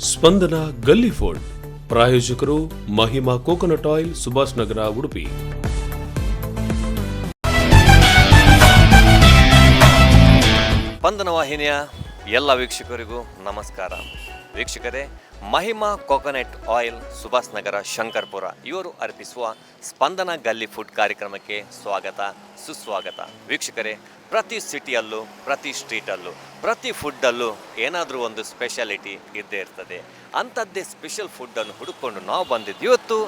ಸ್ಪಂದನ ಗಲ್ಲಿ ಫುಡ್ ಪ್ರಾಯೋಜಕರು Mahima coconut oil, Subhash ನಗರ, ಉಡುಪಿ. ಸ್ಪಂದನ ವಾಹಿನಿಯ ಎಲ್ಲ ವೀಕ್ಷಕರಿಗೂ ನಮಸ್ಕಾರ. ವೀಕ್ಷಕರೇ, ಮಹಿಮಾ ಕೋಕೋನಟ್ ಆಯಿಲ್, ಸುಭಾಷ್ ನಗರ, ಶಂಕರ್ಪುರ ಇವರು ಅರ್ಪಿಸುವ ಸ್ಪಂದನ ಗಲ್ಲಿ ಫುಡ್ ಕಾರ್ಯಕ್ರಮಕ್ಕೆ ಸ್ವಾಗತ, ಸುಸ್ವಾಗತ. ವೀಕ್ಷಕರೇ, ಪ್ರತಿ ಸಿಟಿಯಲ್ಲೂ, ಪ್ರತಿ ಸ್ಟ್ರೀಟಲ್ಲೂ, ಪ್ರತಿ ಫುಡ್ಡಲ್ಲೂ ಏನಾದರೂ ಒಂದು ಸ್ಪೆಷಾಲಿಟಿ ಇದ್ದೇ ಇರ್ತದೆ. ಅಂಥದ್ದೇ ಸ್ಪೆಷಲ್ ಫುಡ್ಡನ್ನು ಹುಡುಕೊಂಡು ನಾವು ಬಂದಿದ್ದು ಇವತ್ತು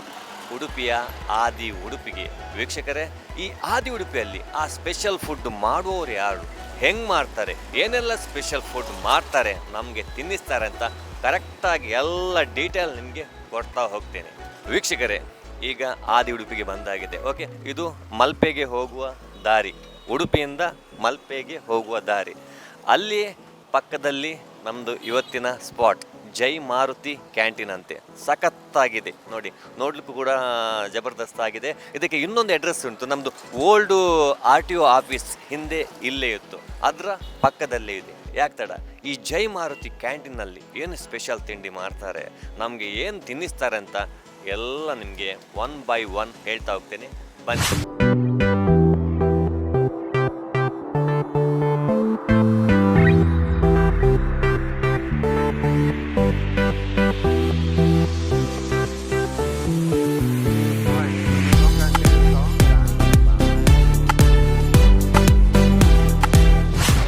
ಉಡುಪಿಯ ಆದಿ ಉಡುಪಿಗೆ. ವೀಕ್ಷಕರೇ, ಈ ಆದಿ ಉಡುಪಿಯಲ್ಲಿ ಆ ಸ್ಪೆಷಲ್ ಫುಡ್ ಮಾಡುವವರು ಯಾರು, ಹೆಂಗೆ ಮಾಡ್ತಾರೆ, ಏನೆಲ್ಲ ಸ್ಪೆಷಲ್ ಫುಡ್ ಮಾಡ್ತಾರೆ, ನಮಗೆ ತಿನ್ನಿಸ್ತಾರೆ ಅಂತ ಕರೆಕ್ಟಾಗಿ ಎಲ್ಲ ಡೀಟೇಲ್ ನಿಮಗೆ ಕೊಡ್ತಾ ಹೋಗ್ತೇನೆ. ವೀಕ್ಷಕರೇ, ಈಗ ಆದಿ ಉಡುಪಿಗೆ ಬಂದಾಗಿದೆ. ಓಕೆ, ಇದು ಮಲ್ಪೆಗೆ ಹೋಗುವ ದಾರಿ. ಉಡುಪಿಯಿಂದ ಮಲ್ಪೆಗೆ ಹೋಗುವ ದಾರಿ. ಅಲ್ಲಿ ಪಕ್ಕದಲ್ಲಿ ನಮ್ಮದು ಇವತ್ತಿನ ಸ್ಪಾಟ್, ಜೈ ಮಾರುತಿ ಕ್ಯಾಂಟೀನ್ ಅಂತೆ. ಸಖತ್ತಾಗಿದೆ ನೋಡಿ, ನೋಡ್ಲಿಕ್ಕೂ ಕೂಡ ಜಬರ್ದಸ್ತ್ ಆಗಿದೆ. ಇದಕ್ಕೆ ಇನ್ನೊಂದು ಅಡ್ರೆಸ್ ಉಂಟು. ನಮ್ಮದು ಓಲ್ಡು ಆರ್ಟಿಒ ಆಫೀಸ್ ಹಿಂದೆ ಇಲ್ಲೇ ಇತ್ತು, ಅದರ ಪಕ್ಕದಲ್ಲೇ ಇದೆ. ಯಾಕೆ ತಡ? ಈ ಜೈ ಮಾರುತಿ ಕ್ಯಾಂಟೀನಲ್ಲಿ ಏನು ಸ್ಪೆಷಲ್ ತಿಂಡಿ ಮಾಡ್ತಾರೆ, ನಮಗೆ ಏನು ತಿನ್ನಿಸ್ತಾರೆ ಅಂತ ಎಲ್ಲ ನಿಮಗೆ ಒನ್ ಬೈ ಒನ್ ಹೇಳ್ತಾ ಹೋಗ್ತೇನೆ, ಬನ್ನಿ.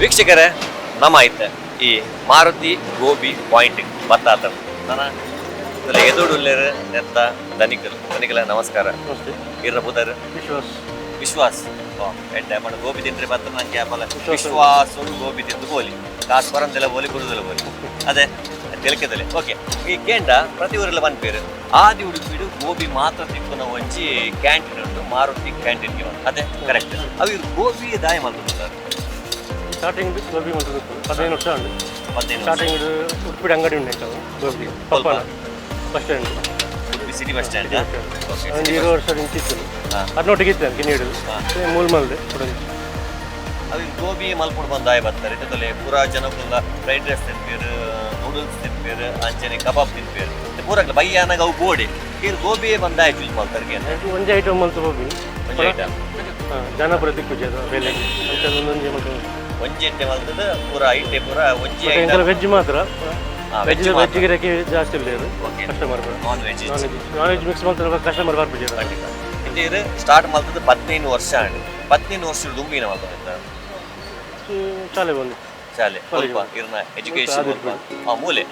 ವೀಕ್ಷಕರೇ, ನಮ್ಮ ಐತೆ ಈ ಮಾರುತಿ ಗೋಬಿ ಪಾಯಿಂಟ್ ಬತ್ತಾತ. ನನ್ನ ಎದುಡುಲ್ಲೇರು ನೆತ್ತ ದನಿಕಲ್. ದನಿಕಲ, ನಮಸ್ಕಾರ. ನಮಸ್ತೆ. ಇರ್ರ ಬುದರ್? ವಿಶ್ವಾಸ್. ವಿಶ್ವಾಸ್. ಎಡ್ಡೆ ಮಣ ಗೋಬಿ ತಿಂದ್ರೆ ಬತ್ತ ನಂಗೆ ಆಪಲ. ವಿಶ್ವಾಸ. ವಿಶ್ವಾಸ ಗೋಬಿ ತಿಂದು ಬೋಲಿ ಕಾಸು ಬರಂದೆಲ್ಲ ಬೋಲಿ ಗುರುದೆಲ್ಲ ಬೋಲಿ ಅದೇ ತೆಲಕೆದಲೆ. ಓಕೆ, ಈ ಕೇಂಡ ಪ್ರತಿ ಊರೆಲ್ಲ ಪನ್ಪೇರು, ಆದಿ ಉಡುಪಿಡು ಗೋಬಿ ಮಾತ್ರ ತಿಕ್ಕುನ ಒಂಜಿ ಕ್ಯಾಂಟೀನ್ ಉಂಟು, ಮಾರುತಿ ಕ್ಯಾಂಟೀನ್ಗೆ. ಅದೇ ಕರೆಕ್ಟ್? ಅವು ಇವ್ರು ಗೋಬಿ ದಾಯ ಮಲ್ತುಂಟಾರು? ಸ್ಟಾರ್ಟಿಂಗ್ ಗೋಬಿ ಮಂತ್ 15 ವರ್ಷ ಉಂಟು. 15 ವರ್ಷ. ಸ್ಟಾರ್ಟಿಂಗ್ ಉಡುಪಿ ಅಂಗಡಿ ಉಂಟು gobi ಪಪ್ಪನ bus stand. Udupi city bus stand. ಒಂದು 20 ವರ್ಷ ನಿಂತಿತ್ತು. ಅದನ್ನೊಟ್ಟಿಗೆ ಇತ್ತು ನನಗೆ ನೀಡು ಮೂಲ ಮಲ್ದೆ ಕೊಡೋದು. ಅವು ಗೋಬಿ ಮಲ್ಪುಡು ಬಂದಾಯ ಬರ್ತಾರೆ. ಇತ್ತದಲ್ಲಿ ಪೂರಾ ಜನಕುಲ್ಲ ಫ್ರೈಡ್ ರೈಸ್ ತಿನ್ಪೇರು, ನೂಡಲ್ಸ್ ತಿನ್ಪೇರು, ಅಂಚನೆ ಕಬಾಬ್ ತಿನ್ಪೇರು. ಪೂರಕ್ಲ ಬಯ್ಯಾನಾಗ ಅವು ಬೋಡಿ. ಇರು ಗೋಬಿಯೇ ಬಂದಾಯ ಚೂಸ್ ಮಾಡ್ತಾರೆ. ಅದು ಒಂದೇ ಐಟಮ್ ಮಲ್ತು ಗೋಬಿ. ಒಂಜಿ ಐಟಮ್. ಹಾಂ, ಜನಪುರ ದಿಕ್ಕುಜಿ ಅದು ಬೆಲೆ ಅಂತ ಒಂದೊಂದೇ ಮಲ್ತು. ಒಂಜಿ ಎಟ್ಟೆ ಮಲ್ತದ ಪೂರ ಐಟೆ ಪೂರ ಒಂಜಿ. ಎಂಕಲ ವೆಜ್ ಮಾತ್ರ. ವೆಜ್. ವೆಜ್ ವೆಜ್ ಗಿರಕ್ಕೆ ಜಾಸ್ತಿ ಇಲ್ಲ ಇದು. ಓಕೆ. ಕಸ್ಟಮರ್ ಕೂಡ non veg. Non veg mix ಮಾಡ್ತಾರೆ, ಕಸ್ಟಮರ್ ಬರ್ಬಿಜಿ. ಖಂಡಿತ. ಇದು ಸ್ಟಾರ್ಟ್ ಮಲ್ತದ 15 ವರ್ಷ ಆಂಡ್. 15 ವರ್ಷ ದುಂಬಿನ ಮಲ್ತದ? ಶಾಲೆ ಬಂದು. ಶಾಲೆ ಸ್ವಲ್ಪ ಇರ್ನ ಎಜುಕೇಶನ್ ಸ್ವಲ್ಪ ಮೂಲೆ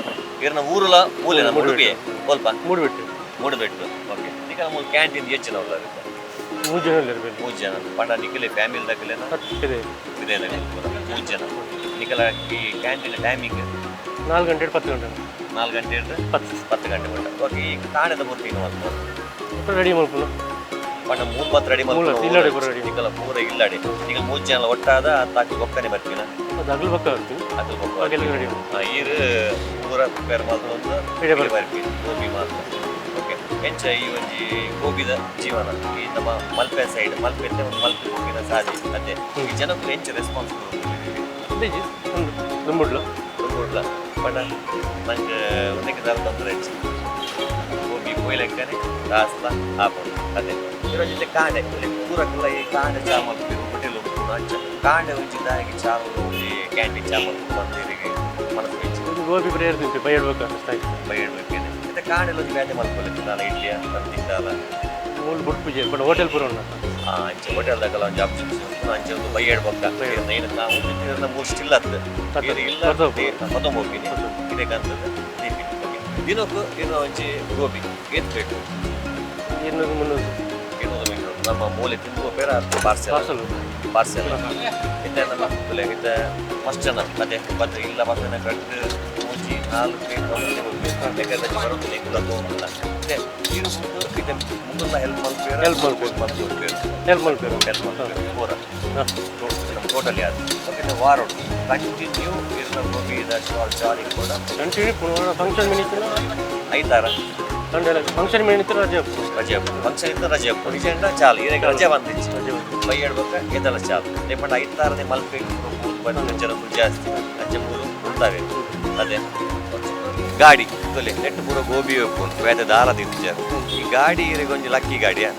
ಇರ್ನ ಊರುಲ ಮೂಲೆ ನಮ್ಮ ಉಡುಪಿ ಸ್ವಲ್ಪ. ಮೂಡ್ಬಿಟ್ಟು. ಮೂಡಬೆಟ್ಟು. ಓಕೆ, ಈಗ ಮೂಲ ಕ್ಯಾಂಟೀನ್ ಹೆಚ್ಚು ನಾವು? ಮೂರು ಜನ ಇರಬೇಕು. ಮೂರು ಜನ ಪಂಡ ನಿಖಿಲೆ ಫ್ಯಾಮಿಲಿ ದಕ್ಕಲೇನ? ಇದೆ. ಇದೆ, ಮೂರು ಜನ ನಿಖಲ. ಈ ಕ್ಯಾಂಟೀನ್ ಟೈಮಿಂಗ್? 4 ಗಂಟೆ 10 ಗಂಟೆ. 4 ಗಂಟೆ ಹಿಡಿದು? 10. 10 ಗಂಟೆ ಮಟ್ಟ. ಓಕೆ, ಈ ಕಾಣದ ಪೂರ್ತಿ ಮಾತ್ರ? ರೆಡಿ ಮಲ್ಪುನು. ಪಂಡ ಮೂವತ್ತು ರೆಡಿ. ಮೂಲ, ಇಲ್ಲಾಡೆ ಪೂರ ready. ನಿಖಲ ಪೂರ ಇಲ್ಲಾಡೆ. ಈಗ ಮೂರು ಜನ ಒಟ್ಟಾದ ತಾಕಿ ಒಕ್ಕನೆ ಬರ್ತೀನ? ಅದು ಹಗಲು ಪಕ್ಕ ಬರ್ತೀನಿ. ಅದು. ಹಾಗೆಲ್ಲ ರೆಡಿ. ಈರು ಪೂರ ಪ್ರಿಪೇರ್ ಮಾಡ್ಕೊಂಡು ಇಡೇ ಬರ್ತೀವಿ. ಬರ್ತೀವಿ ಗೋಬಿ ಮಾತ್ರ. ಓಕೆ, ಎಂಚ ಈ ಒಂಜಿ ಗೋಬಿದ ಜೀವನ ಈ ನಮ್ಮ ಮಲ್ಪೆ ಸೈಡ್, ಮಲ್ಪೆ ಇತ್ತೆ ಒಂದು ಮಲ್ಪೆ ಗೋಬಿನ ಸಾದಿ ಅದೇ. ಈ ಜನಕ್ಕೂ ಎಂಚ ರೆಸ್ಪಾನ್ಸ್? ಅಂದೇಜಿ ಒಂದು ದುಂಬುಡ್ಲು. ಕೂಡ್ಲ ಪಂಡ ನಂಗೆ ಒಂದಕ್ಕೆ ದಾರ ತೊಂದರೆ ಹೆಚ್ಚು. ಗೋಬಿ ಪೋಯ್ಲೆಕ್ಕನೆ ದಾಸ್ಲ ಆಪುಂಡು. ಅದೇ ಇರೋ ಜೊತೆ ಕಾಂಡೆ ಪೂರಕ್ಕೆಲ್ಲ ಈ ಕಾಂಡೆ ಚಾ ಮಲ್ಪುರು ಹೋಟೆಲ್ ಉಪ್ಪುನು. ಅಂಚ ಕಾಂಡೆ ಒಂಜಿ ದಾಗಿ ಚಾ ಒಂಜಿ ಕ್ಯಾಂಟೀನ್ ಚಾ ಮಲ್ಪು ಬಂದು ಇವರಿಗೆ ಮನಸ್ಸು ಹೆಚ್ಚು. ಇದು ಗೋಬಿ ಪೂರ ತಿಂತೀವಿ, ಬೈ ಹೇಳ್ಬೇಕು ಅನಿಸ್ತಾ. ಬೈ ಹೇಳ್ಬೇಕೇನೆ. ಮತ್ತೆ ಕಾಂಡೆಲ್ಲ ಒಂಜಿ ಬ್ಯಾತೆ ಮಲ್ಪೊಲಿ ದಾಲ ಇಡ್ಲಿಯ ತಿಂದಾಲ? ಮೂಲು ಬುಡ್ಪುಜಿ ಬಟ್ ಹೋಟೆಲ್ ಪೂರ ಉಂಟು. ಅಂಚೆ ಹೋಟೆಲ್ ದಾಕಲ ಒಂಜಿ ಆಪ್ಷನ್ಸ್ ಉಂಟು. ಅಂಚೆ ಒಂದು ಬೈ ಹೇಳ್ಬೊಕ್ಕ ಏನು ನಾವು ಮೂರು ಸ್ಟಿಲ್ ಅತ್ತು ಇದು ಇಲ್ಲ. ಹೊತ್ತ ಹೋಗಿನಿ ಇದಕ್ಕಂತದ್ದು. ದಿನಕ್ಕೂ ಇನ್ನು ಒಂಜಿ ಗೋಬಿ ಏತ್ ಬೇಕು? 200 300. 200 300. ನಮ್ಮ ಮೂಲೆ ತಿಂದು ಪೇರ ಪಾರ್ಸೆಲ್? ಪಾರ್ಸಲ್. ಪಾರ್ಸೆಲ್. ಇತ್ತೆ ನಮ್ಮ ತುಲೆ ಇತ್ತೆ ಮಸ್ತ್ ಜನ ಅದೇ ಬತ್ ಇಲ್ಲ ಬತ್ತನ ಕಟ್ಟು ಮೂಜಿ ನಾಲ್ಕು ಪ್ಲೇಟ್ ಬೇಕಾದ್ರೆ ಬರೋದು ನಿಕ್ಕುಲ ತೋಮಲ್ಲ. ಇತ್ತೆ ನೀರು ಮುಂದೆ ಇತ್ತೆ ಮುಂದೆಲ್ಲ ಹೆಲ್ಪ್ ಮಲ್ಪೇರ? Help ಮಲ್ಪೇರು. ಮಲ್ಪೇರು. ಹೆಲ್ಪ್ ಮಲ್ಪೇರು. ಹೆಲ್ಪ್ ಮಲ್ಪೇರು ಪೂರ. ಹಾಂ. ಟೋಟಲಿ ಅದು. ಓಕೆ, ವಾರ ಕಂಟಿನ್ಯೂ ಇರ್ನ ಗೋಬಿ ಸ್ಟಾಲ್ ಜಾರಿ ಕೂಡ? ಕಂಟಿನ್ಯೂ. ಫಂಕ್ಷನ್ ಮಿನಿತ್ತಿನ. ಐತಾರ? ಸಂಡೇ ಫಂಕ್ಷನ್ ಮಿನಿತ್ತಿನ ರಜೆ ಉಪ್ಪು. ರಜೆ ಫಂಕ್ಷನ್ ಇದ್ದ ರಜೆ ಉಪ್ಪು. ನಿಜ ಚಾಲು ಈಗ ರಜೆ ಬಂದಿತ್ತು. ರಜೆ ಉಪ್ಪು. ಬೈ ಹೇಳ್ಬೇಕ ಇದೆಲ್ಲ ಚಾಲು ಲೇಪಂಡ ಐತಾರನೇ ಮಲ್ಪೆ ಬಂದು ಜನರು ಜಾಸ್ತಿ ಅಂಚೆ ಮೂರು ಉಂಟಾವೆ. ಅದೇ ಗಾಡಿ ತೊಲೆ ನೆಟ್ ಪೂರ ಗೋಬಿ ಉಪ್ಪುಂಡು, ಬೇತೆ ದಾಲ ದಿಪ್ಜಾರ್. ಈ ಗಾಡಿ ಇರೆಗೊಂಜಿ ಲಕ್ಕಿ ಗಾಡಿಯಾ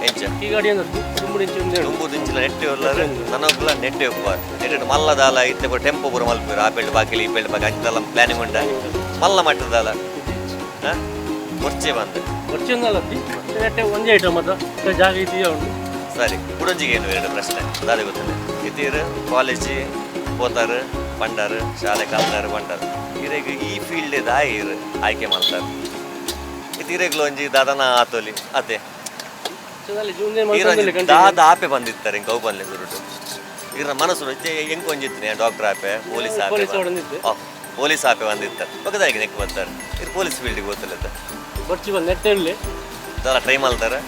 ಎಂಚ? ಈ ಗಾಡಿ ಅಂದ್ರೆ ತುಂಬು ಇಂಚು ಒಂದೇ ಉಂಟು. ತುಂಬು ದಿಂಚಿಲ ನೆಟ್ಟೆ ಉಲ್ಲಾರ ನನಗ್ಲ ನೆಟ್ಟೆ ಉಪ್ಪ ನೆಟ್ಟೆ ಮಲ್ಲ ದಾಲ ಇತ್ತೆ ಪೂರ ಟೆಂಪೋ ಪೂರ ಮಲ್ಪುವೆರ್. ಆ ಬೆಲ್ಟ್ ಬಾಕಿಲಿ, ಈ ಬೆಲ್ಟ್ ಬಾಕಿ ಅಂಚ ದಾಲ ಪ್ಲಾನಿಂಗ್ ಉಂಡ ಮಲ್ಲ ಮಟ್ಟದ ದಾಲ? ಹಾ, ಬೊರ್ಚೆ ಬಂದು. ವರ್ಷ ಅತ್ತಿ ನೆಟ್ಟೆ ಒಂಜೇ ಐಟಮ್ ಅದ ಜಾಗ ಇದೆಯಾ ಉಂಟು. ಸರಿ, ಕುಡೊಂಜಿಗೆ ಏನು ಎರಡು ಪ್ರಶ್ನೆ ದಾದ ಗೊತ್ತಿಲ್ಲ. ಇತ್ತೀರು ಕಾಲೇಜ್ ಪೋತಾರು ಪಂಡಾರು, ಶಾಲೆ ಕಲ್ತಾರು ಪಂಡಾರು, ಇರೆಗ್ ಈ ಫೀಲ್ಡ್ ದಾಯ ಇರು ಆಯ್ಕೆ ಮಾಡ್ತಾರೆ? ಇತ್ತೀರೆಗ್ಲ ಒಂಜಿ ದಾದನ ಆತೋಲಿ ಅದೇ. ಒಂದೇ ಈರೊಂಜಿ ದಾದ ಆಪೆ ಬಂದಿತ್ತಾರೆ ಇಂಕ ಅವು ಬಂದ್ಲೆ ಸುರುಟು ಇರ ಮನಸ್ಸು ಎಂಕ್ ಒಂಜಿತ್ತು ಡಾಕ್ಟರ್ ಆಪೆ, ಪೊಲೀಸ್ ಆಪೆ. ಪೊಲೀಸ್ ಬಂದಿದ್ದೆ. ಪೊಲೀಸ್ ಆಪೆ ಬಂದಿತ್ತಾರೆ, ಪಕ್ಕದಾಗಿ ನೆಕ್ ಬರ್ತಾರೆ. ಇದು ಪೊಲೀಸ್ ಫೀಲ್ಡಿಗೆ ಗೊತ್ತಿಲ್ಲ. ಬರ್ಚಿ ಬಂದು ನೆಟ್ಟೆ ಇರಲಿ. ದಾಲ ಟ್ರೈ ಮಾಡ್ತಾರೆ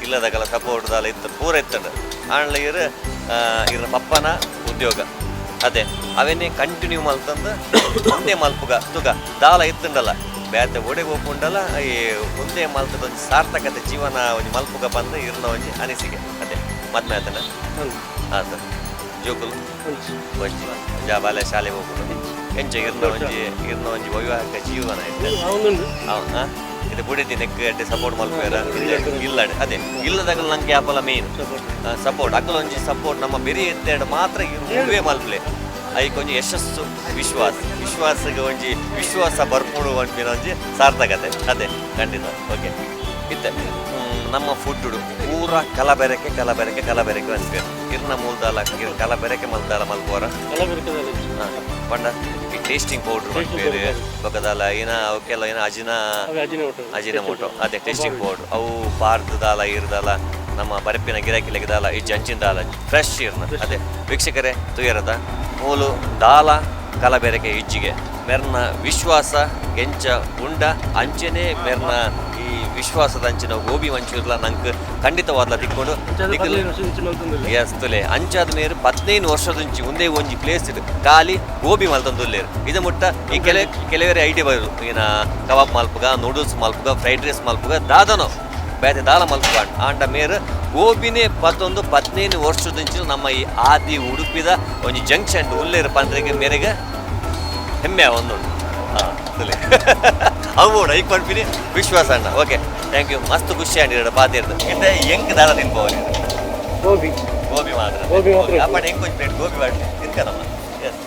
ಇಲ್ಲದಕಲ ಸಪೋರ್ಟ್ ದಾಲ ಇತ್ತು ಪೂರ ಇತ್ತಂಡ. ಆಂಡ್ಲ ಇರು ಇರ ಪಪ್ಪನ ಉದ್ಯೋಗ ಅದೇ ಅವೇನೇ ಕಂಟಿನ್ಯೂ ಮಲ್ತಂದು ಒಂದೇ ಮಲ್ಪುಗ ತುಗ ದಾಲ ಇತ್ತುಂಡಲ್ಲ, ಬೇತೆ ಒಡೆ ಹೋಗ್ಕೊಂಡಲ್ಲ. ಈ ಒಂದೇ ಮಲ್ತದ ಒಂಜಿ ಸಾರ್ಥಕತೆ ಜೀವನ ಒಂಜಿ ಮಲ್ಪುಗ ಬಂದು ಇರ್ನ ಒಂಜಿ ಅನಿಸಿಕೆ ಅದೇ. ಮದ್ಮೆ ಆತನ? ಹಾಂ ಸರ್. ಜೋಕುಲು? ಒಂಜಿ ಜಾಬಾಲೆ ಶಾಲೆ ಹೋಗುದು ಎಂಚ ಇರ್ನ ಒಂಜಿ ವೈವಾಹಿಕ ಜೀವನ ಇತ್ತು? ಅವನುಂಟು. ಹೌದಾ? ಇದು ಬುಡಿತಿ ನೆಕ್ ಅಡ್ಡೆ ಸಪೋರ್ಟ್ ಮಲ್ಪೇರ ಇಲ್ಲ? ಅದೇ ಇಲ್ಲದಾಗ ನಂಗೆ ಯಾಪಲ ಮೇನ್ ಸಪೋರ್ಟ್ ಅಕ್ಕಲ ಒಂಜಿ ಸಪೋರ್ಟ್ ನಮ್ಮ ಬೆರಿ ಎತ್ತೆರಡು ಮಾತ್ರ ಇರುವೆ ಮಲ್ಪಲೆ. ಐಕ್ ಒಂಜಿ ಯಶಸ್ಸು ವಿಶ್ವಾಸ, ವಿಶ್ವಾಸಗೆ ಒಂಜಿ ವಿಶ್ವಾಸ ಬರ್ಪುಡು ಪನ್ಪಿನ ಒಂಜಿ ಸಾರ್ಥಕತೆ ಅದೇ ಖಂಡಿತ. ಓಕೆ, ಇತ್ತೆ ನಮ್ಮ ಫುಡ್ಡು ಪೂರ ಕಲಬೆರಕೆ ಕಲಬೆರಕೆ ಕಲಬೆರಕೆ ಅನ್ಪೇರು. ಇರ್ನ ಮೂಲದಾಲ ಇರ್ ಕಲಬೆರಕೆ ಮಲ್ದಾಲ ಮಲ್ಪುವರ? ಕಲಬೆರಕೆದಲ್ಲ. ಪಂಡ ಈ ಟೇಸ್ಟಿಂಗ್ ಪೌಡ್ರ್ ಮಲ್ಪೇರು, ಬೊಕದಾಲ ಏನ ಅವಕ್ಕೆಲ್ಲ ಏನ ಅಜಿನ ಅವೇ ಅಜಿನೋಟೋ. ಅಜಿನಮೋಟೋ ಅದೇ ಟೇಸ್ಟಿಂಗ್ ಪೌಡ್ರ್ ಅವು ಪಾರ್ದದಾಲ ಇರ್ದಲ್ಲ ನಮ್ಮ ಬರಪಿನ ಗಿರಾಕಿಲೆಗೆ ದಾಲ ಈ ಜಂಚಿನ ದಾಲ ಫ್ರೆಶ್ ಇರ್ನ ಅದೇ. ವೀಕ್ಷಕರೇ, ತುಯರದ ಮೂಲು ದಾಲ ಕಲಬೆರಕೆ ಇಜ್ಜಿಗೆ. ಮೆರ್ನ ವಿಶ್ವಾಸ ಎಂಚ ಉಂಡ ಅಂಚೆನೆ ಮೆರ್ನ ಈ ವಿಶ್ವಾಸದ ಅಂಚಿನ ಗೋಬಿ ಮಂಚೂರ್ಲ ನಂಗೆ ಖಂಡಿತವಾದ್ಲ ತಿಕ್ಕೊಂಡು. 15 ವರ್ಷ ಇಂಚು ಮಲ್ತೊಂದುಲ್ಲೆ. ಎಸ್, ತುಲೆ ಅಂಚಾದ ಮೇರು 15 ವರ್ಷದಂಚಿ ಒಂದೇ ಒಂಜಿ ಪ್ಲೇಸ್ ಇದು ಖಾಲಿ ಗೋಬಿ ಮಲ್ತೊಂದುಲ್ಲೇರು. ಇದು ಮುಟ್ಟ ಈ ಕೆಲವರೆ ಐಡಿಯಾ ಬರು ಏನ ಕಬಾಬ್ ಮಲ್ಪುಗ, ನೂಡಲ್ಸ್ ಮಲ್ಪುಗ, ಫ್ರೈಡ್ ರೈಸ್ ಮಲ್ಪುಗ, ದಾದನೋ ಬೇತೆ ದಾಲ ಮಲ್ಪುಗ. ಆಂಡ ಮೇರು ಗೋಬಿನೇ ಪತ್ತೊಂದು 15 ವರ್ಷದಂಚಿ ನಮ್ಮ ಈ ಆದಿ ಉಡುಪಿದ ಒಂಜಿ ಜಂಕ್ಷನ್ ಉಲ್ಲೇರು ಪಂಡ್ರೆಗೆ ಮೇರೆಗೆ ಹೆಮ್ಮೆ ಒಂದುಂಡು. ಹಾಂ, ತುಲೆ ಅವು ಐಕ್ ಪನ್ಪಿನಿ ವಿಶ್ವಾಸ ಅಣ್ಣ. Okay, thank you. ಮಸ್ತ್ ಖುಷಿ ಅಂಡಿರ ಪಾತಿರ್ದು. ಇತ್ತೆ ಎಂಕ್ ದಾಲ ತಿನ್ಪವನಿ? ಗೋಬಿ. ಗೋಬಿ ಮಾತ್ರ? ಗೋಬಿ ಮಾತ್ರ. ಅಪ್ಪಟ ಎಂಕ್ ಒಂಜಿ ಪ್ಲೇಟ್ ಗೋಬಿ ಬಾಟ್ಲಿ ತಿನ್ಕನಮ್ಮ. ಎಸ್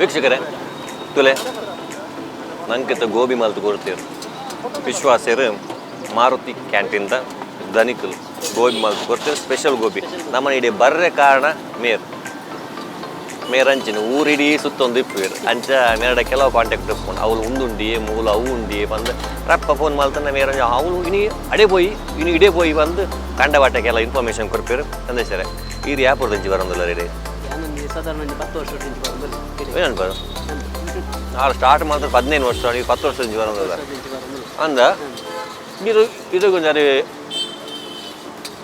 ವೀಕ್ಷಕರೇ, ತುಲೆ ನಂಕಿತ ಗೋಬಿ ಮಲ್ತು ಕೊಡ್ತೀರು ವಿಶ್ವಾಸರು. ಮಾರುತಿ ಕ್ಯಾಂಟೀನ್ದ ಧನಿಕಲು ಗೋಬಿ ಮಲ್ತು ಕೊಡ್ತೀರು, ಸ್ಪೆಷಲ್ ಗೋಬಿ. ನಮ್ಮ ಇಡೀ ಬರ್ರೆ ಕಾರಣ ಮೇರ್ ಮೇರಂಚಿನ ಊರಿಡೀ ಸುತ್ತೊಂದು ಇಪ್ಪುವೆರ್. ಅಂಚ ಮೇರಡ ಕೆಲವು ಕಾಂಟ್ಯಾಕ್ಟ್ ಇಪ್ಪುಂಡು. ಅವ್ಲು ಉಂದುಂಡಿ ಮೂಲು ಅವು ಉಂಡಿ ಬಂದು ರಪ್ಪ ಫೋನ್ ಮಲ್ತಂದ ಮೇರಂಜ ಅವಳು ಇನಿ ಅಡೆ ಪೋಯಿ ಇನಿ ಇಡೇ ಪೋಯಿ ಬಂದು ಕಂಡವಾಟಕ್ಕೆಲ್ಲ ಇನ್ಫಾರ್ಮೇಷನ್ ಕೊರ್ಪೇರು. ಸಂದೇಶರೇ, ಈ ಯಾಪುರದಂಚಿ ಬರೋದಿಲ್ಲ ರೀ? ಯಾನೊಂಜಿ ಸಾಧಾರಣ ಒಂಜಿ 10 ವರ್ಷ ಇಂಚಿ ಬರೋದಿಲ್ಲ. ಏನನ್ಪ ನಾನು ಸ್ಟಾರ್ಟ್ ಮಾಡಿದ್ರೆ 15 ವರ್ಷ, ನೀವು 10 ವರ್ಷ ಬರೋದಿಲ್ಲ ಅಂದ. ನೀರು ಇದಕ್ಕೊಂದು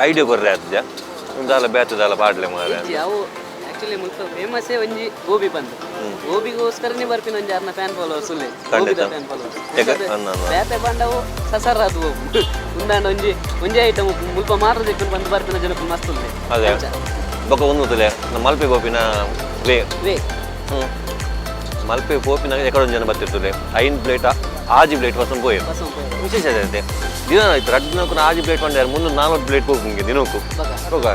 ಐಡಿಯಾ ಕೊರ್ರೆ ಆತ್ಜ ದಾಲ ಬೇತದಾಲ ಪಾಡ್ಲೆ ಮಾರೆ. ಅವು ಆಕ್ಚುಲಿ ಮುಲ್ಪ ಫೇಮಸ್ಸೇ ಒಂಜಿ ಗೋಬಿ ಬಂದು ಗೋಬಿಗೋಸ್ಕರನೇ ಬರ್ಪಿನ ಒಂಜಿ ಅರ್ನ ಫ್ಯಾನ್ ಫಾಲೋವರ್ಸ್ ಉಲ್ಲೆ, ಗೋಬಿದ ಫ್ಯಾನ್ ಫಾಲೋವರ್ಸ್. ಅನ್ನ ಅನ್ನ. ಬೇತೆ ಬಂಡವು ಸಸರ ಅದು ಹೋಗು ಉಂದಾಂಡ ಒಂಜಿ ಒಂಜಿ ಐಟಮ್ ಮುಲ್ಪ ಮಾತ್ರ ದಿಕ್ಕುನ್ ಬಂದು ಬರ್ಪಿನ ಜನಕ್ಕೂ ಮಸ್ತ್ ಉಲ್ಲೆ. ಅದೇ ಬೊಕ ಒಂದು ತುಲೆ ನಮ್ಮ ಮಲ್ಪೆ ಗೋಪಿನ ವೇ. ವೇ. ಹ್ಞೂ, ಮಲ್ಪೆ ಪೋಪಿನಾಗ ಎಕಡೊಂದು ಜನ ಬರ್ತಿರ್ತದೆ. ಐದು ಪ್ಲೇಟ್ ಆಜಿ ಪ್ಲೇಟ್ ವಸನ್ ಪೋಯೆ. ಬಸ್. ವಿಶೇಷ ಅದೇ ದಿನ ಆಯ್ತು ರಡ್ಡು ದಿನಕ್ಕೂ ಆಜಿ ಪ್ಲೇಟ್ ಪಂಡ್ಯಾರ, ಮುಂದೆ ನಾಲ್ಕು ಪ್ಲೇಟ್ ಹೋಗಿ ದಿನಕ್ಕೂ. ಬೊಕ ಹೋಗ.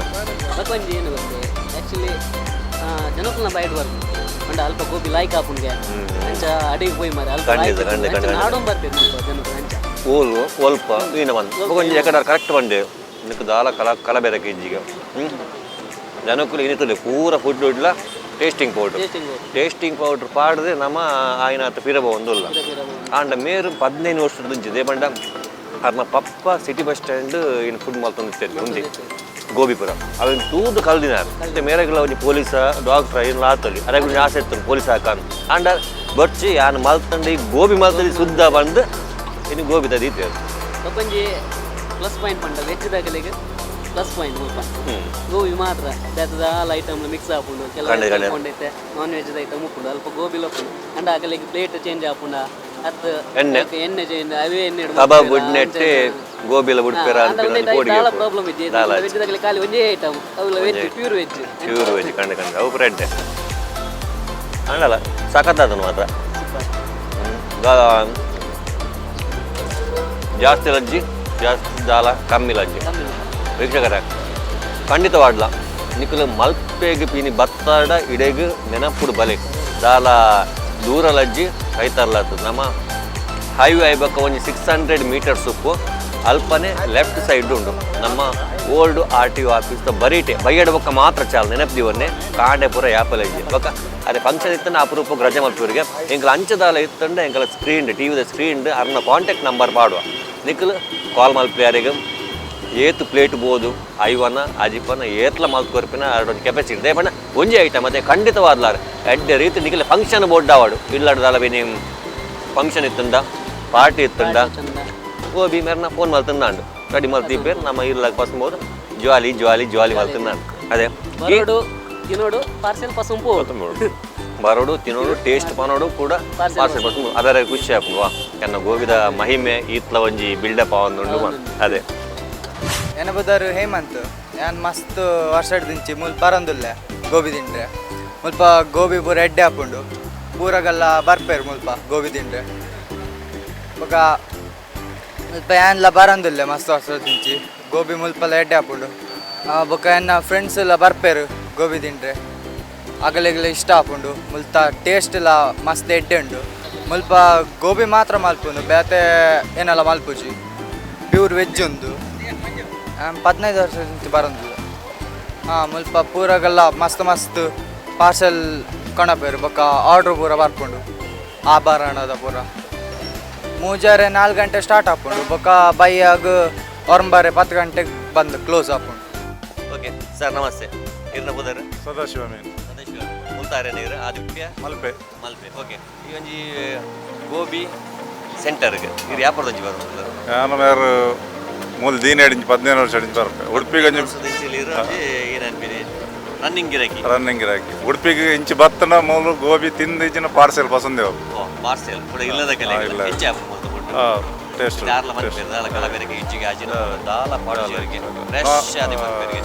ಬೊಕ ಒಂಜಿ ಏನು ಗೊತ್ತೆ, ಆಕ್ಚುಲಿ ಜನಕ್ಕುಲ್ನ ಬೈಡ್ ಬರ್ಪು ಪಂಡ ಅಲ್ಪ ಗೋಬಿ ಲಾಯ್ಕ್ ಆಪುಂಗೆ ಅಂಚ ಅಡಿಗೆ ಪೋಯಿ ಮಾರೆ ಅಲ್ಪ ಖಂಡಿತ, ಲಾಯ್ಕ್ ಖಂಡಿತ, ಅಂಚ ಖಂಡಿತ. ನಾಡೊಂದು ಬರ್ಪೇರು ಮುಲ್ಪ ಜನಕ್ಕುಲು ಅಂಚ. ಓಲು ಒಲ್ಪ ಈನ ಬಂದು ಒಂಜಿ ಎಕಡ ಕರೆಕ್ಟ್ ಬಂಡೆ ನಿಕ್ ದಾಲ ಕಲ ಕಲ ಬೇರೆ ಇಜ್ಜಿಗೆ. ಹ್ಞೂ, ಜನಕ್ಕೂ ಏನಿತ್ತಲ್ಲ ಪೂರ ಫುಡ್ ಇಡ್ಲ. Tasting powder. Tasting powder. Tasting powder ಪಾಡ್ದೆ ನಮ್ಮ ಆಯ್ನಾತ ಪಿರಬ ಒಂದುಲ್ಲ. ಆಂಡ ಮೇರು 15 ವರ್ಷದ ದುಂಚಿದೆ ಪಂಡ ಅರ್ನ ಪಪ್ಪ city bus stand in food ಮಲ್ತೊಂದಿತ್ತೇನೆ ಉಂದಿ ಗೋಬಿಪುರ ಅವೆನ್ ತೂದು ಕಲ್ದಿನಾರ್. ಮತ್ತೆ ಮೇರೆಗಳ ಒಂಜಿ ಪೊಲೀಸ ಡಾಕ್ಟ್ರ ಏನು ಆತಲ್ಲಿ ಅರೆಗ್ ಆಸೆ ಇತ್ತು ಪೊಲೀಸ್ ಹಾಕಾನ್. ಆಂಡ ಬೊರ್ಚಿ ಯಾನ್ ಮಲ್ತಂಡು ಈ ಗೋಬಿ ಮಲ್ತದಿ ಸುದ್ದ ಬಂದು ಇನ್ನು ಗೋಬಿ ತದೀತೆ. ಬೊಕೊಂಜಿ ಪ್ಲಸ್ ಪಾಯಿಂಟ್ ಪಂಡ ವೆಜ್ ದಾಗಲಿಗೆ ಪ್ಲಸ್ ಪಾಯಿಂಟ್ ಮುಲ್ಪ ಗೋಬಿ ಮಾತ್ರ ಬೇತೆ ದಾಲ ಐಟಮ್ ಮಿಕ್ಸ್ ಆಪುಂಡು. ಕೆಲವು ಖಂಡಿತ, ಖಂಡಿತ. ಐಟಮ್ ನಾನ್ ವೆಜ್ ಐಟಮ್ ಉಪ್ಪುಂಡು, ಅಲ್ಪ ಗೋಬಿ ಉಪ್ಪುಂಡು. ಅಂಡ ಅಗಲಿಗೆ ಪ್ಲೇಟ್ ಚೇಂಜ್ ಆಪುಂಡ ಅತ್ ಎಣ್ಣೆ. ಐಕ್ ಎಣ್ಣೆ ಚೇಂಜ್ ಅವೇ ಎಣ್ಣೆ ಇಡು ಕಬಾಬ್ ಮಲ್ಪುವೆರ್, ಬುಡ್ನೆಟ್ಟೆ ಅಂಚ. ಗೋಬಿಲ ಬುಡ್ಪೆರ ಅಂಡ ಉಂದೆಟ್ ಐಕ್ ದಾಲ ಪ್ರಾಬ್ಲಮ್ ಇಜ್ಜಿ. ದಾಲ ವೆಜ್ ದಾಗಲಿ ಖಾಲಿ ಒಂಜೇ item, ಅವುಲ veg, pure veg. Pure veg. ಕಂಡು ಕಂಡು ಅವು ಬ್ರೆಡ್ ಅಂಡಲ್ಲ ಸಖತ್ತಾದನು ಮಾತ್ರ. ಜಾಸ್ತಿ ಲಜ್ಜಿ ಜಾಸ್ತಿ ದಾಲ ಕಮ್ಮಿ ಲಜ್ಜಿ. ವೀಕ್ಷಕರ ಖಂಡಿತವಾಡ್ಲ ನಿಕುಲು ಮಲ್ಪೆಗ್ ಪೀನಿ ಬತ್ತಾಡ ಇಡೆಗ್ ನೆನಪುಡು ಬಲೆ ದಾಲ ದೂರ ಲಜ್ಜಿ ಕೈತರ್ಲಾತು. ನಮ್ಮ ಹೈವೇ ಐಬಕ್ಕ ಒಂಜಿ 600 ಮೀಟರ್ಸ್ ಉಪ್ಪು ಅಲ್ಪನೆ ಲೆಫ್ಟ್ ಸೈಡ್ ಉಂಡು ನಮ್ಮ ಓಲ್ಡ್ ಆರ್ ಟಿ ಆಫೀಸ್ ಬರೀಟೆ ಬೈಯಡ ಬೊಕ್ಕ ಮಾತ್ರ ಚಾಲ್ ನೆನಪು ದಿವನ್ನೆ ಕಾಂಡೆ ಪೂರ ಯಾಪಲಜ್ಜಿ ಬೊಕ್ಕ ಅರೆ ಫಂಕ್ಷನ್ ಇತ್ತಂಡ ಅಪರೂಪಕ್ಕೆ ರಜೆ ಮಲ್ಪುವರಿಗೆ. ಎಂಕಲ ಅಂಚದಾಲ ಇತ್ತಂಡ ಎಂಕಲ ಸ್ಕ್ರೀನ್ ಟಿವಿದ ಸ್ಕ್ರೀನ್ ಅರ್ನ ಕಾಂಟ್ಯಾಕ್ಟ್ ನಂಬರ್ ಪಾಡುವ, ನಿಕುಲು ಕಾಲ್ ಮಲ್ಪು. ಏತ್ ಪ್ಲೇಟ್ ಬೋದು ಐವನ ಅಜಿಪನ ಏತ್ಲ ಮಲ್ತ್ ಕೊರ್ಪಿನ ಅರಡೊಂಜಿ ಕೆಪಾಸಿಟಿ they ಪಂಡ ಒಂಜಿ ಐಟಮ್ ಅದೇ ಖಂಡಿತವಾದ್ಲಾರ್ ಎಡ್ಡೆ ರೀತಿ ನಿಕಲೆ ಫಂಕ್ಷನ್ ಬೋರ್ಡ್ ಆವಡು ಇಲ್ಲಡ್ದಾಲ ಬಿನಿ ಫಂಕ್ಷನ್ ಇತ್ತುಂಡ ಪಾರ್ಟಿ ಇತ್ತುಂಡ ಗೋಬಿ ಮೇರ್ನ ಫೋನ್ ಮಲ್ತಂದಾಂಡು ರೆಡಿ ಮಲ್ತಿಪ್ಪೇರ್ ನಮ್ಮ ಇಲ್ಲಾಗ ಪಸ್ಬೋದು ಜಾಲಿ ಜಾಲಿ ಜಾಲಿ ಮಲ್ತಂದಾಂಡು ಅದೇ. ಬರೋಡು ತಿನ್ನೋಡು ಪಾರ್ಸೆಲ್ ಪಸಂಪು. ಬರೋಡು ತಿನ್ನೋಡು ಟೇಸ್ಟ್ ಪನೋಡು ಕೂಡ Parcel. Parcel ಪಸಂಪು ಅದರ ಖುಷಿ ಆಪುಂಡು. ವಾ ಎನ್ನ ಗೋಬಿದ ಮಹಿಮೆ ಈತ್ಲ ಒಂಜಿ ಬಿಲ್ಡಪ್ ಆವೊಂದುಂಡು ಅದೇ. ಎನಬುದರು ಹೇಮಂತ್ ಯಾನ್ ಮಸ್ತ್ ವರ್ಷದಿಂಚಿ ಮುಲ್ಪ ಬರಂದುಲ್ಲೆ ಗೋಬಿ ತಿಂಡ್ರೆ. ಮುಲ್ಪ ಗೋಬಿ ಪೂರ ಎಡ್ಡೆ ಆಪುಂಡು, ಪೂರಗೆಲ್ಲ ಬರ್ಪೇರು ಮುಲ್ಪ ಗೋಬಿ ತಿಂಡ್ರೆ. ಬೊಕ ಮುಲ್ಪ ಯಾನ್ಲ ಬರಂದುಲ್ಲೆ ಮಸ್ತ್ ವರ್ಷದಿಂಚಿ ಗೋಬಿ ಮುಲ್ಪಲ ಎಡ್ಡೆ ಆಪುಂಡು. ಬೊಕ ಎನ್ನ ಫ್ರೆಂಡ್ಸ್ ಎಲ್ಲ ಬರ್ಪೇರು ಗೋಬಿ ತಿಂಡ್ರೆ, ಅಗಲೆಗಲ ಇಷ್ಟ ಆಪುಂಡು. ಮುಲ್ತ ಟೇಸ್ಟ್ ಎಲ್ಲ ಮಸ್ತ್ ಎಡ್ಡೆ ಉಂಡು. ಮುಲ್ಪ ಗೋಬಿ ಮಾತ್ರ ಮಲ್ಪುಂಡು, ಬೇತೆ ಏನೆಲ್ಲ ಮಲ್ಪುಜಿ, ಪ್ಯೂರ್ ವೆಜ್ ಉಂದು. 15 ವರ್ಷ ಬರಂದಿಲ್ಲ. ಹಾಂ, ಮುಲ್ಪ ಪೂರಗೆಲ್ಲ ಮಸ್ತ್ ಮಸ್ತ್ ಪಾರ್ಸೆಲ್ ಕೊಣಪೇರು, ಬೊಕ್ಕ ಆರ್ಡ್ರ್ ಪೂರ ಬರ್ಪುಂಡು. ಆಭರಣದ ಪೂರ ಮೂಜಾರೆ 4 ಗಂಟೆ ಸ್ಟಾರ್ಟ್ ಆಪುಂಡು, ಬೊಕ್ಕ ಬೈಯಾಗ ಒರಂಬಾರೆ 10 ಗಂಟೆಗೆ ಬಂದು ಕ್ಲೋಸ್ ಆಪುಂಡು. ಓಕೆ ಸರ್ ನಮಸ್ತೆ, ಇರ್ನ ಪುದರ್? ಸದಾಶಿವ ಮೇನ್. ಸದಾಶಿವ ಮುಲ್ತಾರೆ ನೀರು ಆದಿತ್ಯ. ಮಲ್ಪೆ. ಮಲ್ಪೆ, ಓಕೆ. ಈ ಒಂಜಿ ಗೋಬಿ ಸೆಂಟರ್ಗೆ ಇದು ಯಾಪರ್ದಂಜಿ ಬರೋದು? ನಾನು ಬೇರೆ ಮೂಲ ದೀನ ಅಡಿಂಚಿ 15 ವರ್ಷ ಅಡಿಂಚಿ ಬರ್ಪೆ ಉಡುಪಿಗೆ. ಏನನ್ಪಿನಿ ರನ್ನಿಂಗ್ ಗಿರಾಕಿ. ರನ್ನಿಂಗ್ ಗಿರಾಕಿ. ಉಡುಪಿಗೆ ಇಂಚಿ ಬತ್ತನ ಮೂಲು ಗೋಬಿ ತಿಂದು ಇಂಚಿನ ಪಾರ್ಸೆಲ್ ಪಸಂದೇವು. ಓ ಪಾರ್ಸೆಲ್ ಕೂಡ ಇಲ್ಲದ ಕಲೆ. ಇಲ್ಲ. ಹೆಚ್ಚು ಆಪು ಮುಲ್ತ ಕೊಟ್ಟು. ಟೇಸ್ಟ್. ದಾರ್ಲ ಮನ್ಪೇರು ದಾಲ ಕಲಬೆರಕೆ ಇಜ್ಜಿಗೆ ಆಜಿನ ದಾಲ ಪಾಡುಜಿಗೆ ಫ್ರೆಶ್ ಆದಿ ಮನ್ಪೇರಿಗೆ.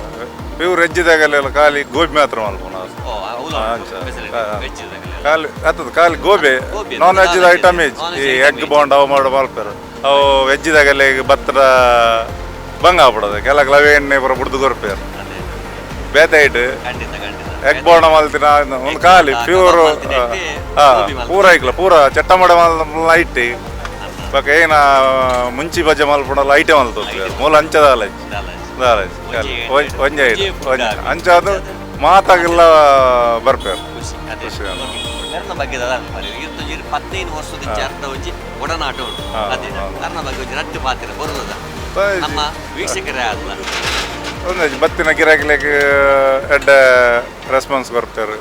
ಪ್ಯೂರ್ ವೆಜ್ಜಿದಾಗಲೆಲ್ಲ ಖಾಲಿ ಗೋಬಿ ಮಾತ್ರ ಮಲ್ಪುನ. ಓ ಅವುಲ ಫೆಸಿಲಿಟಿ ವೆಜ್. ಖಾಲಿ ಆತದ ಖಾಲಿ gobi. Gobi. Non veg item Non veg ಈ item egg bond ಅವು ಮಾಡು ಮಲ್ಪೇರು. ಅವು ವೆಜ್ಜಿದಾಗೆಲ್ಲ ಈಗ ಬತ್ತರ ಬಂಗ ಆಗ್ಬಿಡೋದು ಕೆಲ ಅವೇ ಎಣ್ಣೆ ಪೂರ ಬುಡ್ದು ಕೊರ್ಪೇರು ಬೇತೆ ಐಟ್. ಖಂಡಿತ ಖಂಡಿತ. ಎಗ್ ಬೋಂಡ ಮಲ್ತಿನ ಒಂದು ಖಾಲಿ ಪ್ಯೂರ್ ಪೂರ ಐಕ್ಲ ಪೂರ ಚಟ್ಟ ಮಡ ಐಟ್ ಬೊಕ ಏನ ಮುಂಚಿ ಬಜ್ಜೆ ಮಲ್ಪುಂಡಲ ಐಟಮ್ ಮಲ್ತು ಮೂಲ ಅಂಚದ ದಾಲ ಒಂಜಿ ಐಟ್ ಅಂಚಾದ ಮಾತಾಗೆಲ್ಲ ಬರ್ಪೇರು. ಖುಷಿ ಅದೇ. ಖುಷಿ. ಅರ್ನ ಬಗ್ಗೆ ದಾದ ಅನ್ಪಾರೆ ಇರ್ತು ಜಿರ್ 15 ವರ್ಷದ ಅರ್ಧ ಒಂಜಿ ಒಡನಾಟ ಉಂಟು. ಅದೇ ಅರ್ನ ಬಗ್ಗೆ ಒಂಜಿ ರಡ್ಡು ಪಾತ್ರ ಬರುದ ನಮ್ಮ ವೀಕ್ಷಕರೇ ಆದ್ಲ. ಒಂದೊಂಜಿ ಬತ್ತಿನ ಗಿರಾಕಿಲೆಗ್ ಎಡ್ಡೆ ರೆಸ್ಪಾನ್ಸ್ ಕೊರ್ಪೇರು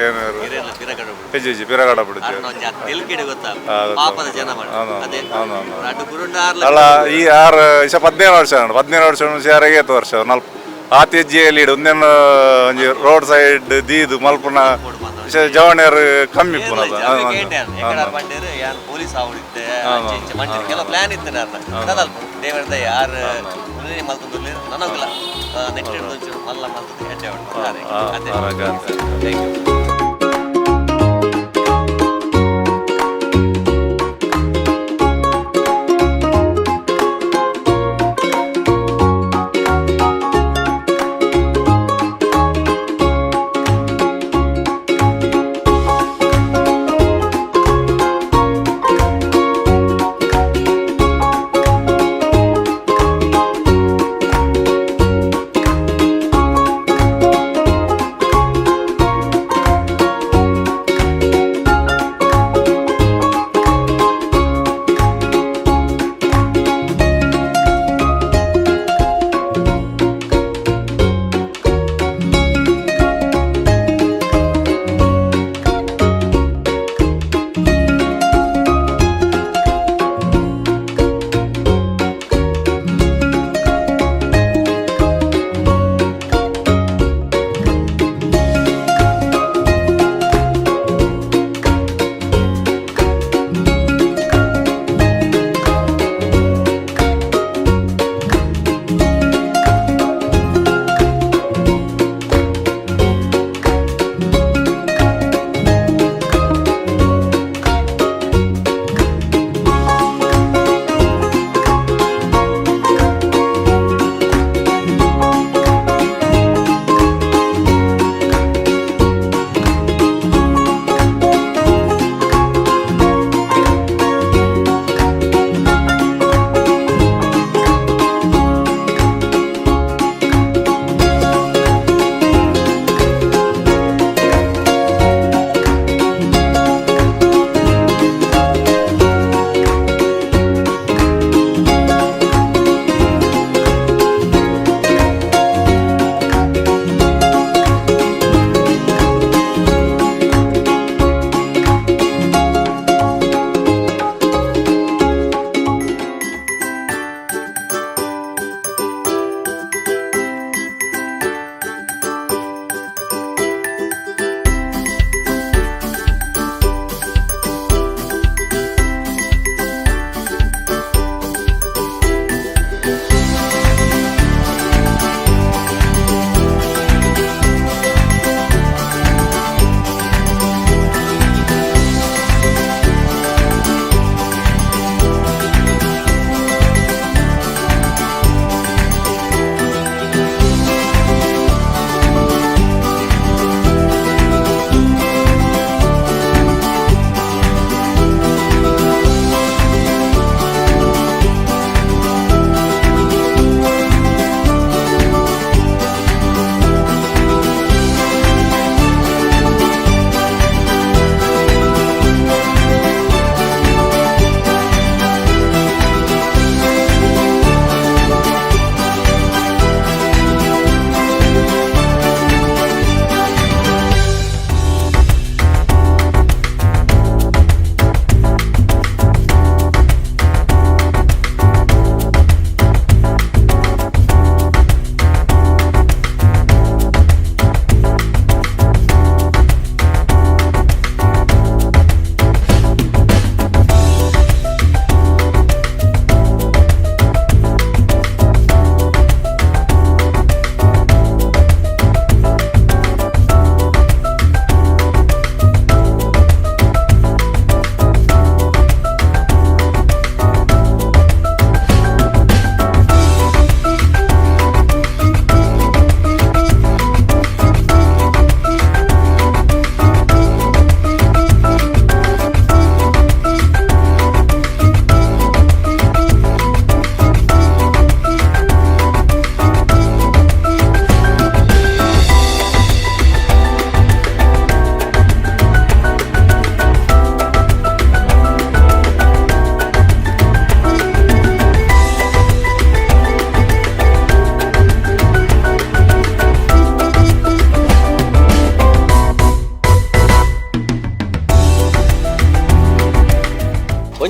ಏನು ಹಿರಿಯೆಲ್ಲ ಪಿರಗಡ ಹೆಜ್ಜೆ ಹೆಜ್ಜೆ ಪಿರಗಾಡ ಬಿಡುತ್ತೆ. ಅರ್ನ ಒಂಜಿ ಆ ತೆಲ್ಕಿಡೆ ಗೊತ್ತಾ ಗೊತ್ತು. ಪಾಪದ ಜನ ಮಾಡ. ಹೌದು, ಅದೇ. ಹೌದು, ಹೌದು. ರಡ್ಡು ಗುರುಂಡ. ಅಲ್ಲ ಈ ಆರು ಇಸ 15 ವರ್ಷ ಉಂಟು. 15 ವರ್ಷ ಮುಂಚೆ ಯಾರಿಗೆ ಏತ್ ವರ್ಷ ನಲ್ಪ ಆತಿ ಹೆಜ್ಜೆಯಲ್ಲಿ ಇಡು ಒಂದೇನು ಒಂಜಿ ರೋಡ್ ಸೈಡ್ ದೀದು ಮಲ್ಪುನ ಇಸ ಜವಣಿಯರು ಕಮ್ಮಿ ಇಪ್ಪುನದ. ಯಾನ್ ಪೊಲೀಸ್ ಆವಡಿತ್ತೆ ಅಂಚೆ ಇಂಚೆ ಮಂಡಿರ್ ಕೆಲವು ಪ್ಲಾನ್ ಇತ್ತು ಅರ್ನ ಕದಲ್ಪ ದೇವರದ ಯಾರು ಮಲ್ತೊಂದುಲ್ಲೆರ್ ನನಗ್ಲ ನೆಟ್ ಹಿಡ್ದು ಒಂಚೂರು ಮಲ್ಲ ಮಲ್ತದ್ದು ಹೆಡ್ಡೆ ಉಂಟು ಅದೇ. Thank you.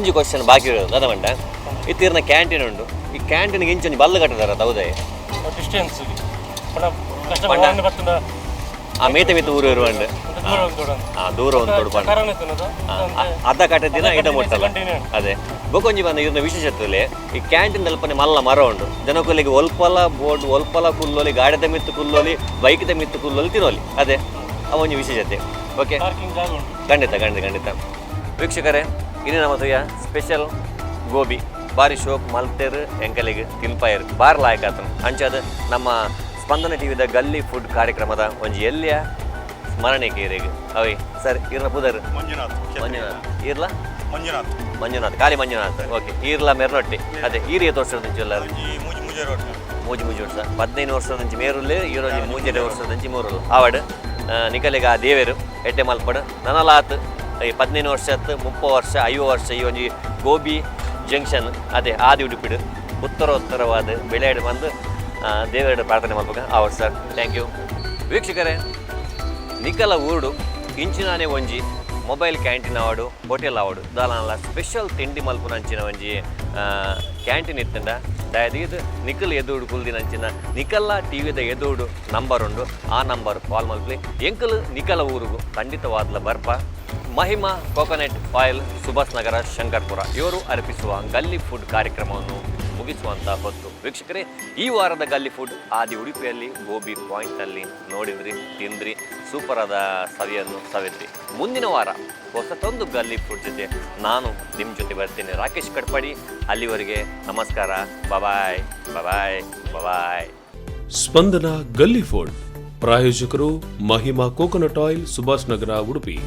ಒಂಜಿ ಕ್ವಶನ್ ಬಾಕಿ ಇರೋದು ದಾದ ಪಂಡ, ಇತ್ತೀರ್ನ ಕ್ಯಾಂಟೀನ್ ಉಂಡು. ಈ ಕ್ಯಾಂಟೀನ್ ಇಂಚೊಂಜಿ ಬಲ್ಲು ಕಟ್ಟದಾರ ಹೌದೇ? ಡಿಸ್ಟೆನ್ಸ್ ಪಂಡ ಕಸ್ಟಮರ್ ಪಂಡ? ಒಂದು ಬತ್ತುಂಡ. ಆ ಮೇತೆ ಮಿತ್ತು ಊರು ಇರುವಂಡು. ದೂರ ಒಂದು ದೂರ. ದೂರ ಒಂದು ತೊಡು ಪಂಡ. ಕರೋನ ಇತ್ತುನದು. ಅರ್ಧ ಕಟ್ಟ ದಿನ ಇಡ ಮುಟ್ಟಲ್ಲ. Continue. ಅದೇ ಬೊಕೊಂಜಿ ಬಂದ ಇವ್ರನ್ನ ವಿಶೇಷತ್ವಲೆ ಈ ಕ್ಯಾಂಟೀನ್ ಅಲ್ಪನೆ ಮಲ್ಲ ಮರ ಉಂಡು. ಜನಕುಲಿಗೆ ಒಲ್ಪಲ ಬೋರ್ಡ್ ಒಲ್ಪಲ ಕುಲ್ಲೋಲಿ, ಗಾಡಿದ ಮಿತ್ತು ಕುಲ್ಲೋಲಿ, ಬೈಕ್ದ ಮಿತ್ತು ಕುಲ್ಲೋಲಿ, ತಿನ್ನೋಲಿ. ಅದೇ ಆ ಒಂಜಿ ವಿಶೇಷತೆ. ಓಕೆ. ಪಾರ್ಕಿಂಗ್ ಜಾಗ ಉಂಟು. ಖಂಡಿತ ಖಂಡಿತ ಖಂಡಿತ. ವೀಕ್ಷಕರೇ, ಇದು ನಮ್ಮ ತುಯ ಸ್ಪೆಷಲ್ ಗೋಬಿ ಬಾರಿ ಶೋಕ್ ಮಲ್ತೇರು, ಎಂಕಲಿಗೆ ತಿನ್ಪಾಯರು, ಬಾರ್ ಲಾಯಕ್ ಆತನು. ಅಂಚಾದ ನಮ್ಮ ಸ್ಪಂದನ ಟಿವಿದ ಗಲ್ಲಿ ಫುಡ್ ಕಾರ್ಯಕ್ರಮದ ಒಂಜಿ ಎಲ್ಲಿಯ ಸ್ಮರಣೆ ಇರೆಗ್ ಅವಿ. ಸರ್, ಇರ್ನ ಪುದರ್? ಮಂಜುನಾಥ್. ಮಂಜುನಾಥ್. ಇರ್ಲ? ಮಂಜುನಾಥ್. ಮಂಜುನಾಥ್, ಖಾಲಿ ಮಂಜುನಾಥ್. ಓಕೆ. ಈರ್ಲ ಮೆರ್ನೊಟ್ಟಿ. ಅದೇ ಈರಿಯ ತೋರ್ಸೋದು ಎಲ್ಲ. ಮೂಜಿ ಮೂಜೆ ವರ್ಷ. ಮೂಜಿ ಮೂಜಿ ವರ್ಷ, 15 ವರ್ಷದಂಚಿ ಮೇರುಲ್ಲೆ ಈರೊಂಜಿ ಮೂಜರೆ ವರ್ಷದಂಚಿ ಮೂರುಲ್ಲ ಆವಡ್. ನಿಕಲೆಗ ಆ ದೇವೆರು ಎಡ್ಡೆ ಮಲ್ಪಡು. ನನಲಾತ್ ಈ 15 ವರ್ಷ ಆತ್, 30 ವರ್ಷ, 50 ವರ್ಷ ಈ ಒಂಜಿ ಗೋಬಿ ಜಂಕ್ಷನ್ ಅದೇ ಆದಿ ಉಡುಪಿಡು ಉತ್ತರೋತ್ತರವಾದ ಬೆಳೆಯಾಡಿ ಬಂದು ದೇವರ ಪ್ರಾರ್ಥನೆ ಮಲ್ಪಕ ಆವಡ್ ಸರ್. Thank you. ವೀಕ್ಷಕರೇ, ನಿಕಲ ಊರುಡು ಇಂಚಿನಾನೆ ಒಂಜಿ ಮೊಬೈಲ್ ಕ್ಯಾಂಟೀನ್ ಆವಡು, ಹೋಟೆಲ್ ಆವಡು, ದಾಲಾನಲ ಸ್ಪೆಷಲ್ ತಿಂಡಿ ಮಲ್ಪುನ ಅಂಚಿನ ಒಂಜಿ ಕ್ಯಾಂಟೀನ್ ಇತ್ತಂಡ ದಯದೀದ್ ನಿಕಲ್ ಎದುಡು ಕುಲ್ದಿನಂಚಿನ ನಿಕಲ್ಲ ಟಿವಿದ ಎದುಡು ನಂಬರ್ ಉಂಡು, ಆ ನಂಬರ್ ಕಾಲ್ ಮಲ್ಪಲಿ. ಎಂಕಲ್ ನಿಕಲ ಊರುಗು ಖಂಡಿತವಾದ್ಲ ಬರ್ಪ. ಮಹಿಮಾ ಕೋಕೋನಟ್ ಆಯಿಲ್, ಸುಭಾಷ್ ನಗರ, ಶಂಕರ್ಪುರ ಇವರು ಅರ್ಪಿಸುವ ಗಲ್ಲಿ ಫುಡ್ ಕಾರ್ಯಕ್ರಮವನ್ನು ಮುಗಿಸುವಂಥ ಹೊತ್ತು. ವೀಕ್ಷಕರೇ, ಈ ವಾರದ ಗಲ್ಲಿ ಫುಡ್ ಆದಿ ಉಡುಪಿಯಲ್ಲಿ ಗೋಬಿ ಪಾಯಿಂಟ್ನಲ್ಲಿ ನೋಡಿದ್ರಿ, ತಿಂದ್ರಿ, ಸೂಪರ್ ಆದ ಸವಿಯನ್ನು ಸವಿದ್ರಿ. ಮುಂದಿನ ವಾರ ಹೊಸತೊಂದು ಗಲ್ಲಿ ಫುಡ್ ಜೊತೆ ನಾನು ನಿಮ್ಮ ಜೊತೆ ಬರ್ತೀನಿ, ರಾಕೇಶ್ ಕಟ್ಪಾಡಿ. ಅಲ್ಲಿವರೆಗೆ ನಮಸ್ಕಾರ. Boy boy boy. ಸ್ಪಂದನ ಗಲ್ಲಿ ಫುಡ್ ಪ್ರಾಯೋಜಕರು ಮಹಿಮಾ ಕೋಕೋನಟ್ ಆಯಿಲ್, ಸುಭಾಷ್ ನಗರ, ಉಡುಪಿ.